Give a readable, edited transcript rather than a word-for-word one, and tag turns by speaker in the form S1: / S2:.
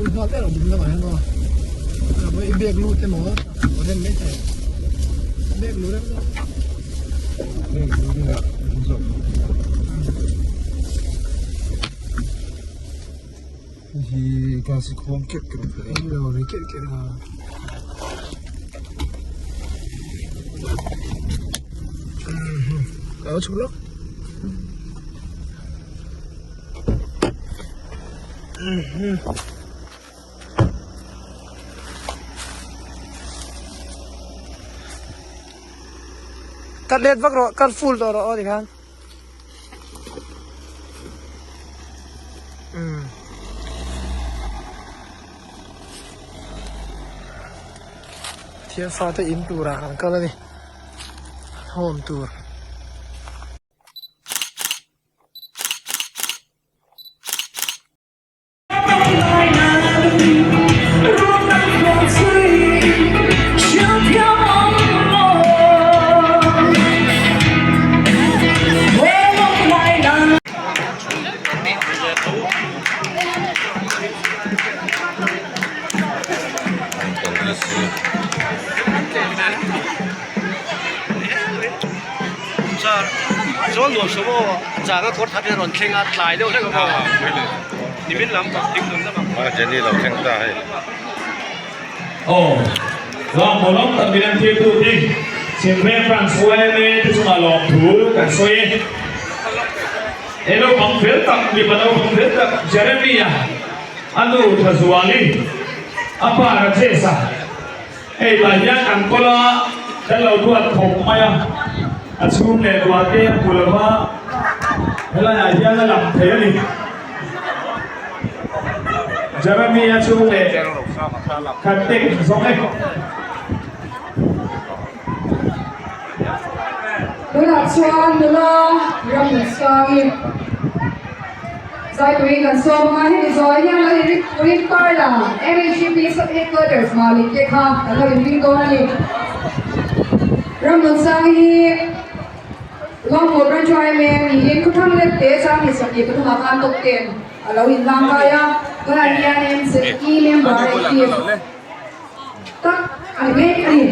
S1: Lu nghal der ang ding lamah hian aw. I bag lut emaw a rem mai thei. Bag lu rem dawn. Bag lu ding ah zawk. Hi gas hi khawng keuh keuh thei. Ni lo ri keuh keuh a. Ka lo chhuk lawk. Cut let vak rawh cut full tawh rawh aw tikhan. Thian fate in turah kan kal a ni home tur.
S2: Aw, Lawngbaw lawm tak min an thirtu te Chhimveng Branch yma te chungah lawmthu kan sawi e. He naupang fel tak, mipa naupang fel tak Jeremy-a, a nu Thazuali, a pa Rajesh-a, Hei tah hian an kawl a, kan lo duat khawp mai a, a chhung leh duah te a hmu lo va, helaiah hian a lang thei a ni. Jeremy a chhung leh khat tek zawng e.
S3: Tunah chuan nula Ramnunsangin Zaipui kan sawm anga hemi zawi hian lo in rin Parla MHEP Sub Headquarters Malik te kha kan lo inring dawn a ni. Ramnunsang hi Lawngpawh Branch yma niin Khawthlang let te 2023 ah khan top ten a lo inhlang kai a, tunah hian MZE member active tak a ni mek a ni.